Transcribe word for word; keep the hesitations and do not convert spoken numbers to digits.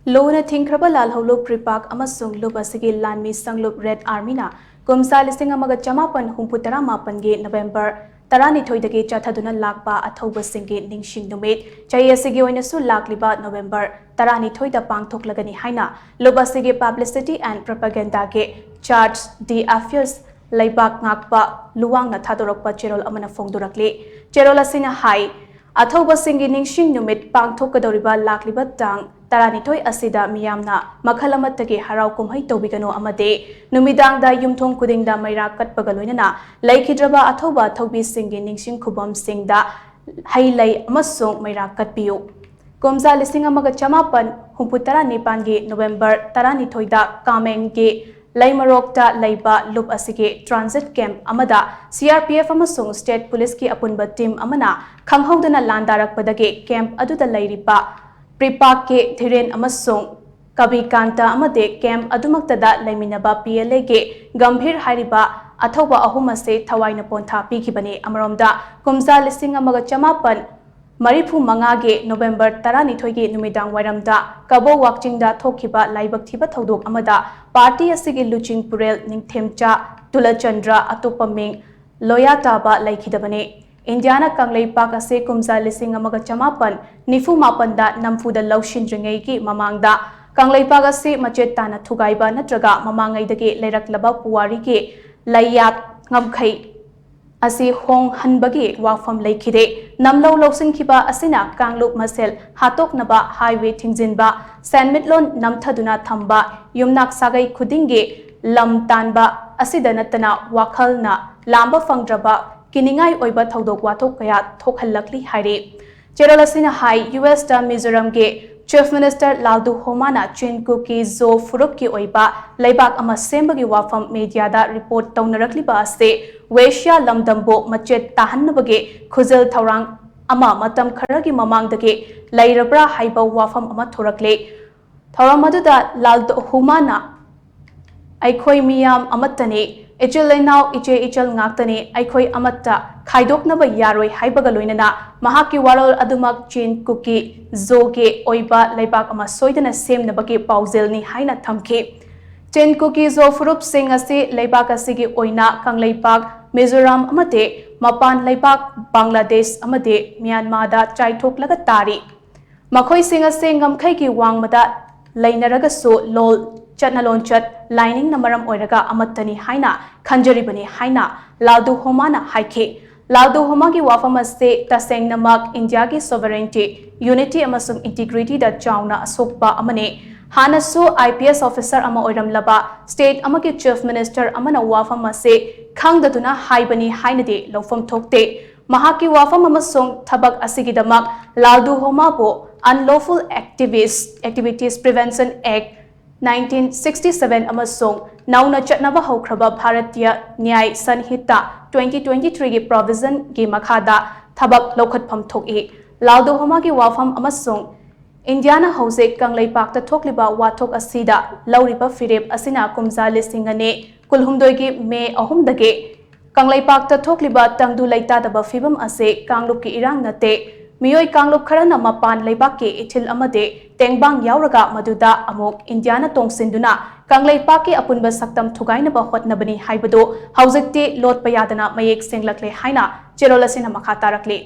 ꯂꯨꯅ ꯊꯤꯡꯈ꯭ꯔꯕ ꯂꯥꯜꯍꯧꯂꯨꯞ ꯔꯤꯄꯥꯛ ꯑꯃꯁꯨꯡ ꯂꯨꯞ ꯑꯁꯤꯒꯤ ꯂꯥꯟꯃꯤ ꯁꯪꯂꯨꯞ ꯔꯦꯗ ꯑꯥꯔꯃꯤꯅ ꯀꯨꯝꯖꯥ ꯂꯤꯁꯤꯡ ꯑꯃꯒ ꯆꯃꯥꯄꯟ ꯍꯨꯝꯐꯨ ꯇꯔꯥꯃꯥꯄꯟꯒꯤ ꯅꯕꯦꯝꯕꯔ ꯇꯔꯥꯅꯤꯊꯣꯏꯗꯒꯤ ꯆꯠꯊꯗꯨꯅ ꯂꯥꯛꯄ ꯑꯊꯧꯕꯁꯤꯡꯒꯤ ꯅꯤꯡꯁꯤꯡ ꯅꯨꯃꯤꯠ ꯆꯍꯤ ꯑꯁꯤꯒꯤ ꯑꯣꯏꯅꯁꯨ ꯂꯥꯛꯂꯤꯕ ꯅꯕꯦꯝꯕꯔ ꯇꯔꯥꯅꯤꯊꯣꯏꯗ ꯄꯥꯡꯊꯣꯛꯂꯒꯅꯤ ꯍꯥꯏꯅ ꯂꯨꯞ ꯑꯁꯤꯒꯤ ꯄꯕ꯭ꯂꯤꯁꯤꯇꯤ ꯑꯦꯟ ꯄ꯭ꯔꯣꯄꯥꯒꯦꯟꯗꯥꯒꯤ ꯆꯥꯔꯖ ꯗꯤ ꯑꯐꯤꯌꯔꯁ ꯂꯩꯕꯥꯛ ꯉꯥꯛꯄ ꯂꯨꯋꯥꯡꯅ ꯊꯥꯗꯣꯔꯛꯄ ꯆꯦꯔꯣꯜ ꯑꯃꯅ ꯐꯣꯡꯗꯣꯔꯛꯂꯤ꯫ ꯆꯦꯔꯣꯜ ꯑꯁꯤꯅ ꯍꯥꯏ, ꯑꯊꯧꯕꯁꯤꯡꯒꯤ ꯅꯤꯡꯁꯤꯡ ꯅꯨꯃꯤꯠ ꯄꯥꯡꯊꯣꯛꯀꯗꯧꯔꯤꯕ ꯂꯥꯛꯂꯤꯕ ꯇꯥꯡ ꯇꯔꯥꯅꯤꯊꯣꯏ ꯑꯁꯤꯗ ꯃꯤꯌꯥꯝꯅ ꯃꯈꯜ ꯑꯃꯠꯇꯒꯤ ꯍꯔꯥꯎ ꯀꯨꯝꯍꯩ ꯇꯧꯕꯤꯒꯅꯨ ꯑꯃꯗꯤ ꯅꯨꯃꯤꯗꯥꯡꯗ ꯌꯨꯝꯊꯣꯡ ꯈꯨꯗꯤꯡꯗ ꯃꯩꯔꯥ ꯀꯠꯄꯒ ꯂꯣꯏꯅꯅ ꯂꯩꯈꯤꯗ꯭ꯔꯕ ꯑꯊꯧꯕ ꯑꯊꯧꯕꯤꯁꯤꯡꯒꯤ ꯅꯤꯡꯁꯤꯡ ꯈꯨꯕꯝꯁꯤꯡꯗ ꯍꯩ ꯂꯩ ꯑꯃꯁꯨꯡ ꯃꯩꯔꯥ ꯀꯠꯄꯤꯌꯨ꯫ ꯀꯨꯝꯖꯥ ꯂꯤꯁꯤꯡ ꯑꯃꯒ ꯆꯃꯥꯄꯟ ꯍꯨꯝꯐꯨ ꯇꯔꯥꯅꯤꯄꯥꯟꯒꯤ ꯅꯣꯕꯦꯝꯕꯔ ꯇꯔꯥꯅꯤꯊꯣꯏꯗ ꯀꯥꯃꯦꯡꯒꯤ ꯂꯩꯃꯔꯣꯛꯇ ꯂꯩꯕ ꯂꯨꯞ ꯑꯁꯤꯒꯤ ꯇ꯭ꯔꯥꯟꯖꯤꯠ ꯀꯦꯝꯞ ꯑꯃꯗ ꯁꯤ ꯑꯥꯔ ꯄꯤ ꯑꯦꯐ ꯑꯃꯁꯨꯡ ꯁ꯭ꯇꯦꯠ ꯄꯨꯂꯤꯁꯀꯤ ꯑꯄꯨꯟꯕ ꯇꯤꯝ ꯑꯃꯅ ꯈꯪꯍꯧꯗꯅ ꯂꯥꯟꯗꯥꯔꯛꯄꯗꯒꯤ ꯀꯦꯝꯞ ꯑꯗꯨꯗ ꯂꯩꯔꯤꯕ ꯄ꯭ꯔꯤꯄꯥꯛꯀꯤ ꯙꯤꯔꯦꯟ ꯑꯃꯁꯨꯡ ꯀꯕꯤꯀꯥꯟꯇ ꯑꯃꯗꯤ ꯀꯦꯝꯞ ꯑꯗꯨꯃꯛꯇꯗ ꯂꯩꯃꯤꯟꯅꯕ ꯄꯤ ꯑꯦꯜ ꯑꯦꯒꯤ ꯒꯝꯚꯤꯔ ꯍꯥꯏꯔꯤꯕ ꯑꯊꯧꯕ ꯑꯍꯨꯝ ꯑꯁꯤ ꯊꯋꯥꯏꯅ ꯄꯣꯟꯊꯥ ꯄꯤꯈꯤꯕꯅꯤ꯫ ꯑꯃꯔꯣꯝꯗ, ꯀꯨꯝꯖꯥ ꯂꯤꯁꯤꯡ ꯑꯃꯒ ꯆꯃꯥꯄꯟ ꯃꯔꯤꯐꯨ ꯃꯉꯥꯒꯤ ꯅꯣꯕꯦꯝꯕꯔ ꯇꯔꯥꯅꯤꯊꯣꯏꯒꯤ ꯅꯨꯃꯤꯗꯥꯡ ꯋꯥꯏꯔꯝꯗ ꯀꯕꯣ ꯋꯥꯛꯆꯤꯡꯗ ꯊꯣꯛꯈꯤꯕ ꯂꯥꯏꯕꯛ ꯊꯤꯕ ꯊꯧꯗꯣꯛ ꯑꯃꯗ ꯄꯥꯔꯇꯤ ꯑꯁꯤꯒꯤ ꯂꯨꯆꯤꯡ ꯄꯨꯔꯦꯜ ꯅꯤꯡꯊꯦꯝꯆꯥ ꯇꯨꯂꯆꯟꯗ꯭ꯔ, ꯑꯇꯣꯞꯄ ꯃꯤꯡ ꯂꯣꯌꯥ ꯇꯥꯕ, ꯂꯩꯈꯤꯗꯕꯅꯤ꯫ ꯏꯟꯗꯤꯌꯥꯅ ꯀꯪꯂꯩꯄꯥꯛ ꯑꯁꯤ ꯀꯨꯝꯖꯥ ꯂꯤꯁꯤꯡ ꯑꯃꯒ ꯆꯃꯥꯄꯟ ꯅꯤꯐꯨ ꯃꯥꯄꯟꯗ ꯅꯝꯐꯨꯗ ꯂꯧꯁꯤꯟꯗ꯭ꯔꯤꯉꯩꯒꯤ ꯃꯃꯥꯡꯗ ꯀꯪꯂꯩꯄꯥꯛ ꯑꯁꯤ ꯃꯆꯦꯠ ꯇꯥꯅ ꯊꯨꯒꯥꯏꯕ ꯅꯠꯇ꯭ꯔꯒ ꯃꯃꯥꯡꯉꯩꯗꯒꯤ ꯂꯩꯔꯛꯂꯕ ꯄꯨꯋꯥꯔꯤꯒꯤ ꯂꯩꯌꯥꯠ ꯉꯝꯈꯩ ꯑꯁꯤ ꯍꯣꯡꯍꯟꯕꯒꯤ ꯋꯥꯐꯝ ꯂꯩꯈꯤꯗꯦ꯫ ꯅꯝꯂꯧ ꯂꯧꯁꯤꯟꯈꯤꯕ ꯑꯁꯤꯅ ꯀꯥꯡꯂꯨꯞ ꯃꯁꯦꯜ ꯍꯥꯠꯇꯣꯛꯅꯕ, ꯍꯥꯏꯋꯦ ꯊꯤꯡꯖꯤꯟꯕ, ꯁꯦꯟꯃꯤꯠꯂꯣꯟ ꯅꯝꯊꯗꯨꯅ ꯊꯝꯕ, ꯌꯨꯝꯅꯥꯛ ꯁꯥꯒꯩ ꯈꯨꯗꯤꯡꯒꯤ ꯂꯝ ꯇꯥꯟꯕ ꯑꯁꯤꯗ ꯅꯠꯇꯅ ꯋꯥꯈꯜꯅ ꯂꯥꯝꯕ ꯐꯪꯗ꯭ꯔꯕ ꯀꯤꯅꯤꯡꯉꯥꯏ ꯑꯣꯏꯕ ꯊꯧꯗꯣꯛ ꯋꯥꯊꯣꯛ ꯀꯌꯥ ꯊꯣꯛꯍꯜꯂꯛꯂꯤ ꯍꯥꯏꯔꯤ꯫ ꯆꯦꯔꯣꯜ ꯑꯁꯤꯅ ꯍꯥꯏ, ꯌꯨ ꯑꯦꯁꯇ ꯃꯤꯖꯣꯔꯥꯝꯒꯤ ꯆꯤꯐ ꯃꯤꯅꯤꯁꯇꯔ ꯂꯥꯜꯗꯨ ꯍꯣꯃꯥꯅ ꯆꯤꯟ ꯀꯨꯀꯤ ꯖꯣ ꯐꯨꯔꯨꯞꯀꯤ ꯑꯣꯏꯕ ꯂꯩꯕꯥꯛ ꯑꯃ ꯁꯦꯝꯕꯒꯤ ꯋꯥꯐꯝ ꯃꯦꯗꯤꯌꯥꯗ ꯔꯤꯄꯣꯔꯠ ꯇꯧꯅꯔꯛꯂꯤꯕ ꯑꯁꯤ ꯋꯦꯁꯤꯌꯥ ꯂꯝꯗꯝꯕꯨ ꯃꯆꯦꯠ ꯇꯥꯍꯟꯅꯕꯒꯤ ꯈꯨꯖꯜ ꯊꯧꯔꯥꯡ ꯑꯃ ꯃꯇꯝ ꯈꯔꯒꯤ ꯃꯃꯥꯡꯗꯒꯤ ꯂꯩꯔꯕ꯭ꯔꯥ ꯍꯥꯏꯕ ꯋꯥꯐꯝ ꯑꯃ ꯊꯣꯔꯛꯂꯦ꯫ ꯊꯧꯔꯝ ꯑꯗꯨꯗ ꯂꯥꯜꯗꯨ ꯍꯣꯃꯥꯅ, "ꯑꯩꯈꯣꯏ ꯃꯤꯌꯥꯝ ꯑꯃꯠꯇꯅꯤ, ꯏꯆꯤꯜ ꯏꯅꯥꯎ, ꯏꯆꯦ ꯏꯆꯜ ꯉꯥꯛꯇꯅꯤ, ꯑꯩꯈꯣꯏ ꯑꯃꯠꯇ ꯈꯥꯏꯗꯣꯛꯅꯕ ꯌꯥꯔꯣꯏ ꯍꯥꯏꯕꯒ ꯂꯣꯏꯅꯅ ꯃꯍꯥꯛꯀꯤ ꯋꯥꯔꯣꯜ ꯑꯗꯨꯃꯛ ꯆꯤꯟ ꯀꯨꯀꯤ ꯖꯣꯒꯤ ꯑꯣꯏꯕ ꯂꯩꯕꯥꯛ ꯑꯃ ꯁꯣꯏꯗꯅ ꯁꯦꯝꯅꯕꯒꯤ ꯄꯥꯎꯖꯦꯜꯅꯤ ꯍꯥꯏꯅ ꯊꯝꯈꯤ꯫ ꯆꯤꯟ ꯀꯨꯀꯤ ꯖꯣ ꯐꯨꯔꯨꯞꯁꯤꯡ ꯑꯁꯤ ꯂꯩꯕꯥꯛ ꯑꯁꯤꯒꯤ ꯑꯣꯏꯅ ꯀꯪꯂꯩꯄꯥꯛ ꯃꯤꯖꯣꯔꯥꯝ ꯑꯃꯗꯤ ꯃꯄꯥꯟ ꯂꯩꯕꯥꯛ ꯕꯪꯒ꯭ꯂꯥꯗꯦꯁ ꯑꯃꯗꯤ ꯃ꯭ꯌꯥꯟꯃꯥꯔꯗ ꯆꯥꯏꯊꯣꯛꯂꯒ ꯇꯥꯔꯤ꯫ ꯃꯈꯣꯏꯁꯤꯡ ꯑꯁꯤ ꯉꯝꯈꯩꯒꯤ ꯋꯥꯡꯃꯗ ꯂꯩꯅꯔꯒꯁꯨ ꯂꯣꯜ, ꯆꯠꯅ ꯂꯣꯟꯆꯠ, ꯂꯥꯏꯅꯤꯡꯅ ꯃꯔꯝ ꯑꯣꯏꯔꯒ ꯑꯃꯠꯇꯅꯤ ꯍꯥꯏꯅ ꯈꯟꯖꯔꯤꯕꯅꯤ ꯍꯥꯏꯅ ꯂꯥꯜꯗꯨ ꯍꯣꯃꯥꯅ ꯍꯥꯏꯈꯤ꯫ ꯂꯥꯜꯗꯨ ꯍꯣꯃꯥꯒꯤ ꯋꯥꯐꯝ ꯑꯁꯤ ꯇꯁꯦꯡꯅꯃꯛ ꯏꯟꯗꯤꯌꯥꯒꯤ sovereignty, unity ꯑꯃꯁꯨꯡ integrityꯗ ꯆꯥꯎꯅ ꯑꯁꯣꯛꯄ ꯑꯃꯅꯤ꯫ ꯍꯥꯟꯅꯁꯨ IPS officer ꯑꯃ ꯑꯣꯏꯔꯝꯂꯕ state ꯑꯃꯒꯤ chief minister ꯑꯃꯅ ꯋꯥꯐꯝ ꯑꯁꯤ ꯈꯪꯗꯗꯨꯅ ꯍꯥꯏꯕꯅꯤ ꯍꯥꯏꯅꯗꯤ ꯂꯧꯐꯝ ꯊꯣꯛꯇꯦ꯫ ꯃꯍꯥꯛꯀꯤ ꯋꯥꯐꯝ ꯑꯃꯁꯨꯡ ꯊꯕꯛ ꯑꯁꯤꯒꯤꯗꯃꯛ ꯂꯥꯜꯗꯨ ꯍꯣꯃꯥꯕꯨ Unlawful Activist Activities Prevention Act nineteen sixty seven ꯑꯃꯁꯨꯡ ꯅꯧꯅ ꯆꯠꯅꯕ ꯍꯧꯈ꯭ꯔꯕ ꯚꯥꯔꯇꯤꯌ ꯅ꯭ꯌꯥꯏ ꯁꯟꯍꯤꯇꯥ twenty twenty threeꯒꯤ provisionꯒꯤ ꯃꯈꯥꯗ ꯊꯕꯛ ꯂꯧꯈꯠꯐꯝ ꯊꯣꯛꯏ꯫ ꯂꯥꯜꯗꯨ ꯍꯣꯃꯥꯒꯤ ꯋꯥꯐꯝ ꯑꯃꯁꯨꯡ ꯏꯟꯗꯤꯌꯥꯅ ꯍꯧꯖꯤꯛ ꯀꯪꯂꯩꯄꯥꯛꯇ ꯊꯣꯛꯂꯤꯕ ꯋꯥꯊꯣꯛ ꯑꯁꯤꯗ ꯂꯧꯔꯤꯕ ꯐꯤꯔꯦꯞ ꯑꯁꯤꯅ ꯀꯨꯝꯖꯥ ꯂꯤꯁꯤꯡ ꯑꯅꯤ ꯀꯨꯟꯍꯨꯝꯗꯣꯏꯒꯤ ꯃꯦ ꯑꯍꯨꯝꯗꯒꯤ ꯀꯪꯂꯩꯄꯥꯛꯇ ꯊꯣꯛꯂꯤꯕ ꯇꯪꯗꯨ ꯂꯩꯇꯥꯗꯕ ꯐꯤꯕꯝ ꯑꯁꯤ ꯀꯥꯡꯂꯨꯞꯀꯤ ꯏꯔꯥꯡ ꯅꯠꯇꯦ꯫ ꯃꯤꯑꯣꯏ ꯀꯥꯡꯂꯨꯞ ꯈꯔꯅ ꯃꯄꯥꯟ ꯂꯩꯕꯥꯛꯀꯤ ꯏꯊꯤꯜ ꯑꯃꯗꯤ ꯇꯦꯡꯕꯥꯡ ꯌꯥꯎꯔꯒ ꯃꯗꯨꯗ ꯑꯃꯨꯛ ꯏꯟꯗꯤꯌꯥꯅ ꯇꯣꯡꯁꯤꯟꯗꯨꯅ ꯀꯪꯂꯩꯄꯥꯛꯀꯤ ꯑꯄꯨꯟꯕ ꯁꯛꯇꯝ ꯊꯨꯒꯥꯏꯅꯕ ꯍꯣꯠꯅꯕꯅꯤ ꯍꯥꯏꯕꯗꯨ ꯍꯧꯖꯤꯛꯇꯤ ꯂꯣꯠꯄ ꯌꯥꯗꯅ ꯃꯌꯦꯛ ꯁꯦꯡꯂꯛꯂꯦ ꯍꯥꯏꯅ ꯆꯦꯔꯣꯜ ꯑꯁꯤꯅ ꯃꯈꯥ ꯇꯥꯔꯛꯂꯤ꯫